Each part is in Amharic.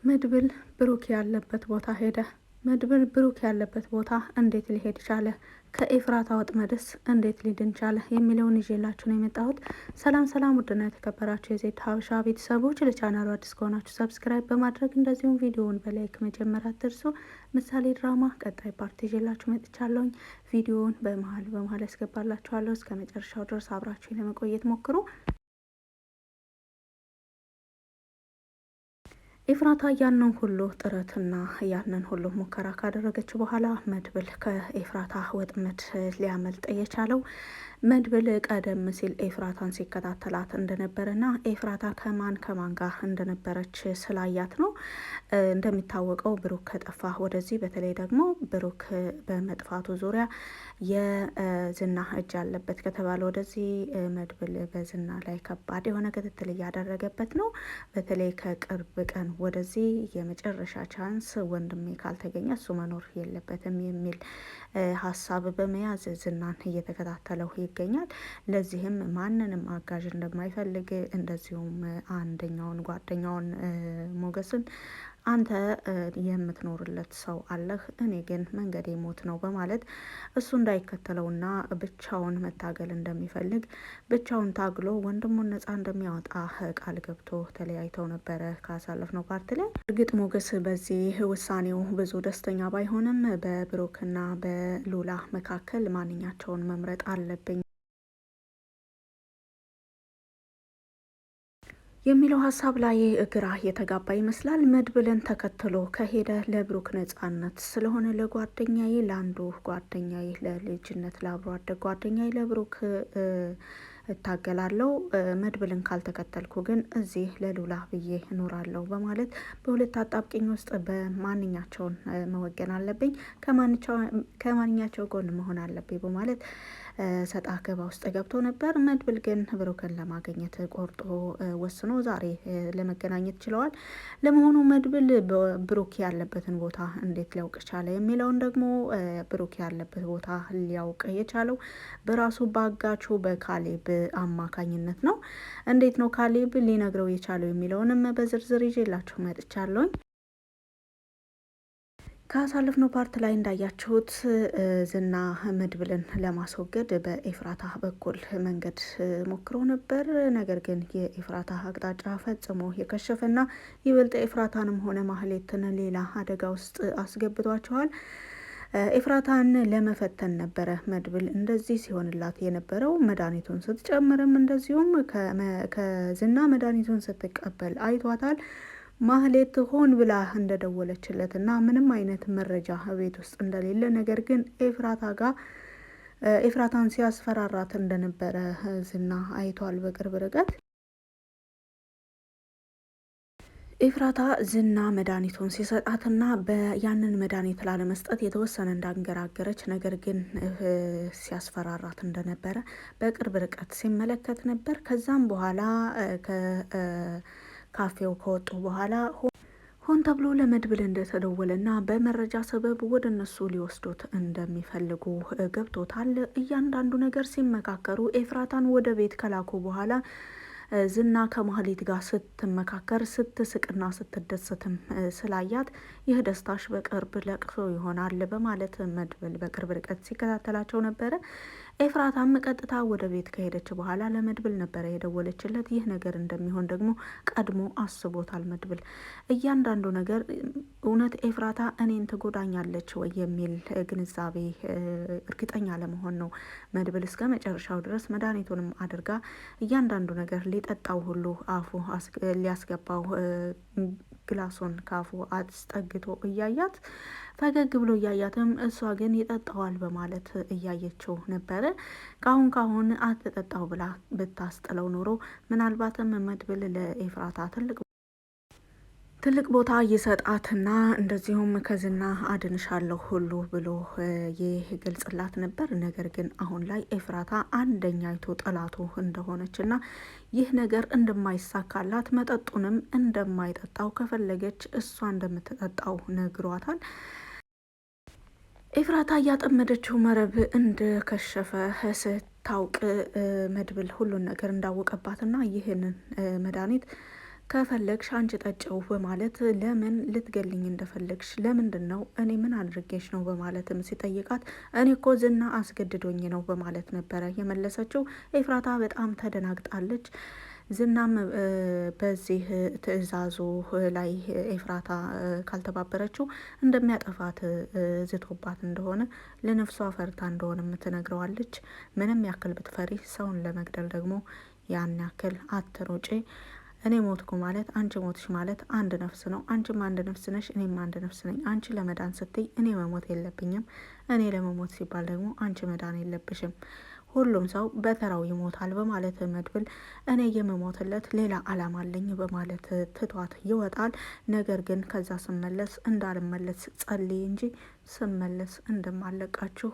መድብል ብሩክ ያለበት ቦታ ሄደ። መድብል ብሩክ ያለበት ቦታ እንዴት ሊሄድ ቻለ? ከኤፍራታ ወጥመድስ እንዴት ሊድን ቻለ? የሚለውን ይዤላችሁ ነው የመጣሁት። ሰላም ሰላም፣ ውድና የተከበራችሁ የዜድ ሀበሻ ቤተሰቦች፣ ለቻናሉ አዲስ ከሆናችሁ subscribe በማድረግ እንደዚሁም ቪዲዮውን በ like መጀመር አትርሱ። ምሳሌ ድራማ ቀጣይ part ይዤላችሁ መጥቻለሁኝ። ቪዲዮውን በመሀል በመሀል ያስገባላችኋለሁ። እስከ መጨረሻው ድረስ አብራችሁ ለመቆየት ሞክሩ። ኤፍራታ ያንን ሁሉ ጥረትና ያንን ሁሉ ሙከራ ካደረገች በኋላ መድብል ከኤፍራታ ወጥመድ ሊያመልጥ የቻለው መድብል ቀደም ሲል ኤፍራታን ሲከታተላት እንደነበረና ኤፍራታ ከማን ከማን ጋር እንደነበረች ስላያት ነው። እንደሚታወቀው ብሩክ ከጠፋ ወደዚህ በተለይ ደግሞ ብሩክ በመጥፋቱ ዙሪያ የዝና እጅ አለበት ከተባለ ወደዚህ መድብል በዝና ላይ ከባድ የሆነ ክትትል እያደረገበት ነው። በተለይ ከቅርብ ቀን ወደዚህ የመጨረሻ chance ወንድሜ ካልተገኘ እሱ መኖር የለበትም የሚል ሀሳብ በመያዝ ዝናን እየተከታተለው ይገኛል። ለዚህም ማንንም አጋዥ እንደማይፈልግ እንደዚሁም አንደኛውን ጓደኛውን ሞገስን አንተ የምትኖርለት ሰው አለህ፣ እኔ ግን መንገዴ ሞት ነው በማለት እሱ እንዳይከተለውና ብቻውን መታገል እንደሚፈልግ ብቻውን ታግሎ ወንድሙን ነጻ እንደሚያወጣ ቃል ገብቶ ተለያይተው ነበረ ካሳለፍነው part ላይ። እርግጥ ሞገስ በዚህ ውሳኔው ብዙ ደስተኛ ባይሆንም በብሩክና በሉላ መካከል ማንኛቸውን መምረጥ አለብኝ የሚለው ሀሳብ ላይ ግራ የተጋባ ይመስላል። መድብልን ተከትሎ ከሄደ ለብሩክ ነጻነት ስለሆነ ለጓደኛዬ ለአንዱ ጓደኛዬ ለልጅነት ለአብሮ አደግ ጓደኛዬ ለብሩክ እታገላለሁ፣ መድብልን ካልተከተልኩ ግን እዚህ ለሉላ ብዬ እኖራለሁ በማለት በሁለት አጣብቂኝ ውስጥ በማንኛቸውን መወገን አለብኝ፣ ከማንኛቸው ጎን መሆን አለብኝ በማለት ሰጣ ገባ ውስጥ ገብቶ ነበር። መድብል ግን ብሩክን ለማግኘት ቆርጦ ወስኖ ዛሬ ለመገናኘት ችለዋል። ለመሆኑ መድብል ብሩክ ያለበትን ቦታ እንዴት ሊያውቅ ቻለ የሚለውን ደግሞ ብሩክ ያለበት ቦታ ሊያውቅ የቻለው በራሱ ባጋቹ በካሌብ አማካኝነት ነው። እንዴት ነው ካሌብ ሊነግረው የቻለው የሚለውንም በዝርዝር ይዤላችሁ መጥቻለሁኝ። ካሳለፍነው part ላይ እንዳያችሁት ዝና መድብልን ለማስወገድ በኤፍራታ በኩል መንገድ ሞክሮ ነበር። ነገር ግን የኤፍራታ አቅጣጫ ፈጽሞ የከሸፈና ይበልጥ ኤፍራታንም ሆነ ማህሌትን ሌላ አደጋ ውስጥ አስገብቷቸዋል። ኤፍራታን ለመፈተን ነበረ መድብል እንደዚህ ሲሆንላት የነበረው። መድኃኒቱን ስትጨምርም እንደዚሁም ከዝና መድኃኒቱን ስትቀበል አይቷታል። ማህሌት ሆን ብላ እንደደወለችለት እና ምንም አይነት መረጃ ቤት ውስጥ እንደሌለ ነገር ግን ኤፍራታ ጋር ኤፍራታን ሲያስፈራራት እንደነበረ ዝና አይቷል በቅርብ ርቀት። ኤፍራታ ዝና መድኃኒቱን ሲሰጣትና ያንን መድኃኒት ላለመስጠት የተወሰነ እንዳንገራገረች ነገር ግን ሲያስፈራራት እንደነበረ በቅርብ ርቀት ሲመለከት ነበር። ከዛም በኋላ ከካፌው ከወጡ በኋላ ሆን ተብሎ ለመድብል እንደተደወለና በመረጃ ሰበብ ወደ እነሱ ሊወስዱት እንደሚፈልጉ ገብቶታል። እያንዳንዱ ነገር ሲመካከሩ ኤፍራታን ወደ ቤት ከላኩ በኋላ ዝና ከማህሌት ጋር ስትመካከር ስትስቅና ስትደሰትም ስላያት ይህ ደስታሽ በቅርብ ለቅሶ ይሆናል በማለት መድብል በቅርብ ርቀት ሲከታተላቸው ነበረ። ኤፍራታም ቀጥታ ወደ ቤት ከሄደች በኋላ ለመድብል ነበረ የደወለችለት። ይህ ነገር እንደሚሆን ደግሞ ቀድሞ አስቦታል መድብል። እያንዳንዱ ነገር እውነት ኤፍራታ እኔን ትጎዳኛለች ወይ የሚል ግንዛቤ እርግጠኛ ለመሆን ነው መድብል እስከ መጨረሻው ድረስ መድኃኒቱንም አድርጋ እያንዳንዱ ነገር ሊጠጣው ሁሉ አፉ ሊያስገባው ግላሱን ካፉ አስጠግቶ እያያት ፈገግ ብሎ እያያትም እሷ ግን ይጠጣዋል በማለት እያየችው ነበረ። ካሁን ካሁን አትጠጣው ብላ ብታስጥለው ኖሮ ምናልባትም መድብል ለኤፍራታ ትልቅ ትልቅ ቦታ ይሰጣትና እንደዚሁም ከዝና አድንሻለሁ ሁሉ ብሎ ይገልጽላት ነበር። ነገር ግን አሁን ላይ ኤፍራታ አንደኛይቱ ጠላቱ እንደሆነችና ይህ ነገር እንደማይሳካላት መጠጡንም እንደማይጠጣው ከፈለገች እሷ እንደምትጠጣው ነግሯታል። ኤፍራታ እያጠመደችው መረብ እንደከሸፈ ስታውቅ መድብል ሁሉን ነገር እንዳወቀባትና ይህንን መድኃኒት ከፈለግሽ አንቺ ጠጪው በማለት ለምን ልትገልኝ እንደፈለግሽ ለምንድን ነው እኔ ምን አድርጌሽ ነው በማለትም ሲጠይቃት እኔ እኮ ዝና አስገድዶኝ ነው በማለት ነበረ የመለሰችው። ኤፍራታ በጣም ተደናግጣለች። ዝናም በዚህ ትዕዛዙ ላይ ኤፍራታ ካልተባበረችው እንደሚያጠፋት ዝቶባት እንደሆነ ለነፍሷ ፈርታ እንደሆነ ትነግረዋለች። ምንም ያክል ብትፈሪ ሰውን ለመግደል ደግሞ ያን ያክል አትሩጪ። እኔ ሞትኩ ማለት አንቺ ሞትሽ ማለት አንድ ነፍስ ነው። አንቺም አንድ ነፍስ ነሽ፣ እኔም አንድ ነፍስ ነኝ። አንቺ ለመዳን ስትይ እኔ መሞት የለብኝም። እኔ ለመሞት ሲባል ደግሞ አንቺ መዳን የለብሽም። ሁሉም ሰው በተራው ይሞታል በማለት መድብል እኔ የምሞትለት ሌላ አላማ አለኝ በማለት ትቷት ይወጣል። ነገር ግን ከዛ ስመለስ እንዳልመለስ ጸልይ እንጂ ስመለስ እንደማለቃችሁ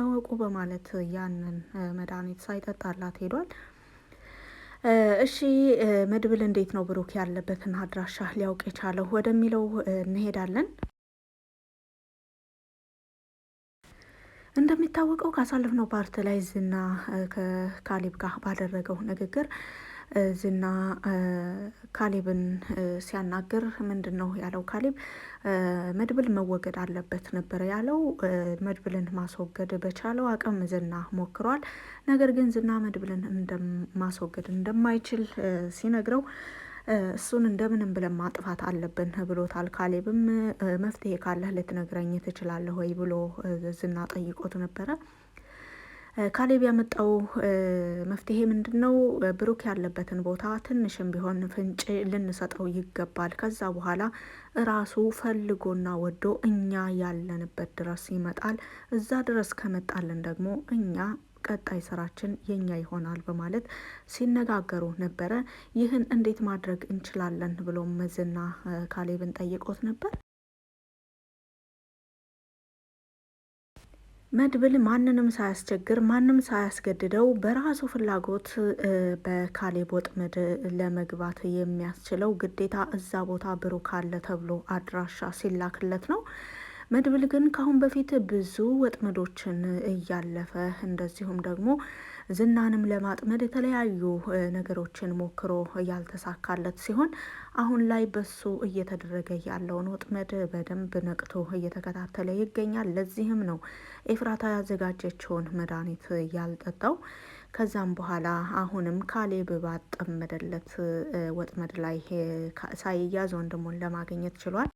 እወቁ በማለት ያንን መድኃኒት ሳይጠጣላት ሄዷል። እሺ መድብል እንዴት ነው ብሩክ ያለበትን አድራሻ ሊያውቅ የቻለው ወደሚለው እንሄዳለን። እንደሚታወቀው ካሳለፍነው part ላይ ዝና ከካሌብ ጋር ባደረገው ንግግር ዝና ካሌብን ሲያናግር ምንድን ነው ያለው? ካሌብ መድብል መወገድ አለበት ነበር ያለው። መድብልን ማስወገድ በቻለው አቅም ዝና ሞክሯል። ነገር ግን ዝና መድብልን ማስወገድ እንደማይችል ሲነግረው እሱን እንደምንም ብለን ማጥፋት አለብን ብሎታል። ካሌብም መፍትሄ ካለህ ልትነግረኝ ትችላለህ ወይ ብሎ ዝና ጠይቆት ነበረ። ካሌብ ያመጣው መፍትሄ ምንድን ነው? ብሩክ ያለበትን ቦታ ትንሽም ቢሆን ፍንጭ ልንሰጠው ይገባል። ከዛ በኋላ ራሱ ፈልጎና ወዶ እኛ ያለንበት ድረስ ይመጣል። እዛ ድረስ ከመጣልን ደግሞ እኛ ቀጣይ ስራችን የኛ ይሆናል በማለት ሲነጋገሩ ነበረ። ይህን እንዴት ማድረግ እንችላለን ብሎ ዝና ካሌብን ጠይቆት ነበር። መድብል ማንንም ሳያስቸግር ማንም ሳያስገድደው በራሱ ፍላጎት በካሌብ ወጥመድ ለመግባት የሚያስችለው ግዴታ እዛ ቦታ ብሩክ አለ ተብሎ አድራሻ ሲላክለት ነው። መድብል ግን ከአሁን በፊት ብዙ ወጥመዶችን እያለፈ እንደዚሁም ደግሞ ዝናንም ለማጥመድ የተለያዩ ነገሮችን ሞክሮ ያልተሳካለት ሲሆን አሁን ላይ በሱ እየተደረገ ያለውን ወጥመድ በደንብ ነቅቶ እየተከታተለ ይገኛል። ለዚህም ነው ኤፍራታ ያዘጋጀችውን መድኃኒት ያልጠጣው። ከዛም በኋላ አሁንም ካሌብ ባጠመደለት ወጥመድ ላይ ሳይያዝ ወንድሙን ለማግኘት ችሏል።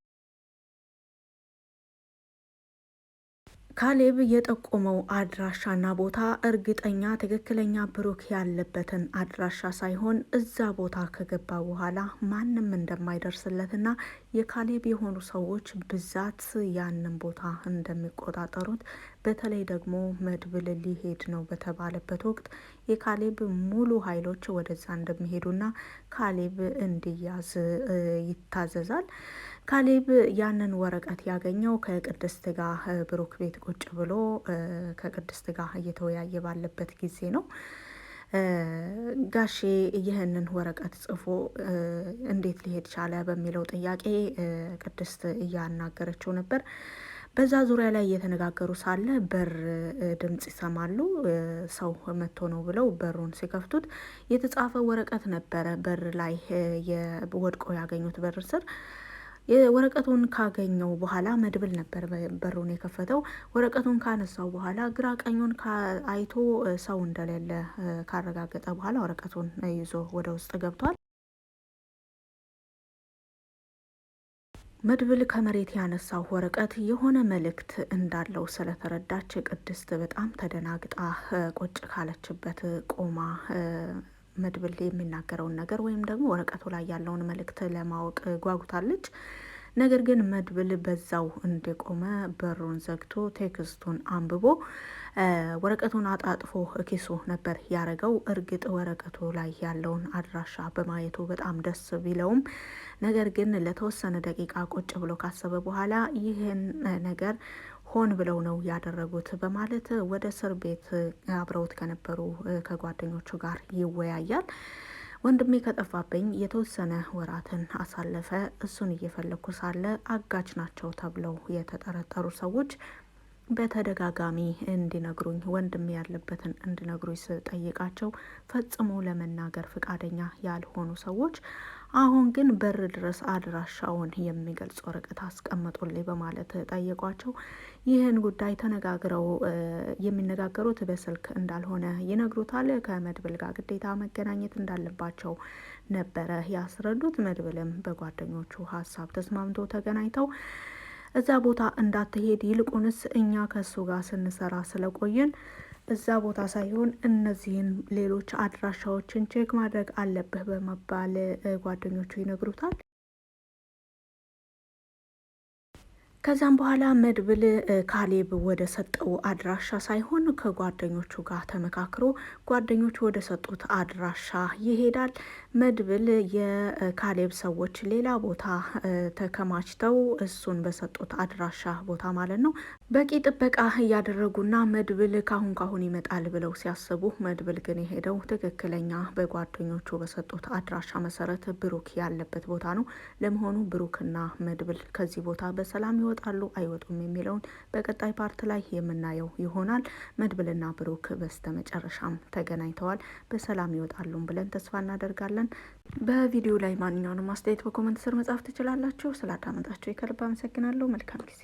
ካሌብ የጠቆመው አድራሻና ቦታ እርግጠኛ ትክክለኛ ብሩክ ያለበትን አድራሻ ሳይሆን እዛ ቦታ ከገባ በኋላ ማንም እንደማይደርስለትና የካሌብ የሆኑ ሰዎች ብዛት ያንን ቦታ እንደሚቆጣጠሩት በተለይ ደግሞ መድብል ሊሄድ ነው በተባለበት ወቅት የካሌብ ሙሉ ኃይሎች ወደዛ እንደሚሄዱና ካሌብ እንዲያዝ ይታዘዛል። ካሌብ ያንን ወረቀት ያገኘው ከቅድስት ጋር ብሩክ ቤት ቁጭ ብሎ ከቅድስት ጋር እየተወያየ ባለበት ጊዜ ነው። ጋሼ ይህንን ወረቀት ጽፎ እንዴት ሊሄድ ቻለ በሚለው ጥያቄ ቅድስት እያናገረችው ነበር። በዛ ዙሪያ ላይ እየተነጋገሩ ሳለ በር ድምጽ ይሰማሉ። ሰው መጥቶ ነው ብለው በሩን ሲከፍቱት የተጻፈ ወረቀት ነበረ በር ላይ ወድቆ ያገኙት በር ስር። ወረቀቱን ካገኘው በኋላ መድብል ነበር በሩን የከፈተው። ወረቀቱን ካነሳው በኋላ ግራ ቀኙን አይቶ ሰው እንደሌለ ካረጋገጠ በኋላ ወረቀቱን ይዞ ወደ ውስጥ ገብቷል። መድብል ከመሬት ያነሳው ወረቀት የሆነ መልእክት እንዳለው ስለተረዳች ቅድስት በጣም ተደናግጣ ቁጭ ካለችበት ቆማ መድብል የሚናገረውን ነገር ወይም ደግሞ ወረቀቱ ላይ ያለውን መልእክት ለማወቅ ጓጉታለች። ነገር ግን መድብል በዛው እንደቆመ በሩን ዘግቶ text ኡን አንብቦ ወረቀቱን አጣጥፎ ኪሱ ነበር ያረገው። እርግጥ ወረቀቱ ላይ ያለውን አድራሻ በማየቱ በጣም ደስ ቢለውም ነገር ግን ለተወሰነ ደቂቃ ቁጭ ብሎ ካሰበ በኋላ ይህን ነገር ሆን ብለው ነው ያደረጉት በማለት ወደ እስር ቤት አብረውት ከነበሩ ከጓደኞቹ ጋር ይወያያል። ወንድሜ ከጠፋብኝ የተወሰነ ወራትን አሳለፈ። እሱን እየፈለግኩ ሳለ አጋች ናቸው ተብለው የተጠረጠሩ ሰዎች በተደጋጋሚ እንዲነግሩኝ ወንድም ያለበትን እንዲነግሩኝ ስጠይቃቸው ፈጽሞ ለመናገር ፈቃደኛ ያልሆኑ ሰዎች አሁን ግን በር ድረስ አድራሻውን የሚገልጽ ወረቀት አስቀምጡልኝ በማለት ጠየቋቸው። ይህን ጉዳይ ተነጋግረው የሚነጋገሩት በስልክ እንዳልሆነ ይነግሩታል። ከመድብል ጋር ግዴታ መገናኘት እንዳለባቸው ነበረ ያስረዱት። መድብልም በጓደኞቹ ሀሳብ ተስማምቶ ተገናኝተው እዛ ቦታ እንዳትሄድ ይልቁንስ እኛ ከእሱ ጋር ስንሰራ ስለቆየን እዛ ቦታ ሳይሆን እነዚህን ሌሎች አድራሻዎችን check ማድረግ አለብህ በመባል ጓደኞቹ ይነግሩታል። ከዛም በኋላ መድብል ካሌብ ወደ ሰጠው አድራሻ ሳይሆን ከጓደኞቹ ጋር ተመካክሮ ጓደኞቹ ወደ ሰጡት አድራሻ ይሄዳል። መድብል የካሌብ ሰዎች ሌላ ቦታ ተከማችተው እሱን በሰጡት አድራሻ ቦታ ማለት ነው በቂ ጥበቃ እያደረጉና መድብል ካሁን ካሁን ይመጣል ብለው ሲያስቡ፣ መድብል ግን የሄደው ትክክለኛ በጓደኞቹ በሰጡት አድራሻ መሰረት ብሩክ ያለበት ቦታ ነው። ለመሆኑ ብሩክና መድብል ከዚህ ቦታ በሰላም ይወጣሉ አይወጡም የሚለውን በቀጣይ part ላይ የምናየው ይሆናል። መድብልና ብሩክ በስተመጨረሻም ተገናኝተዋል። በሰላም ይወጣሉም ብለን ተስፋ እናደርጋለን። በቪዲዮ ላይ ማንኛውንም አስተያየት በ comment ስር መጻፍ ትችላላችሁ። ስላዳመጣችሁ ከልብ አመሰግናለሁ። መልካም ጊዜ።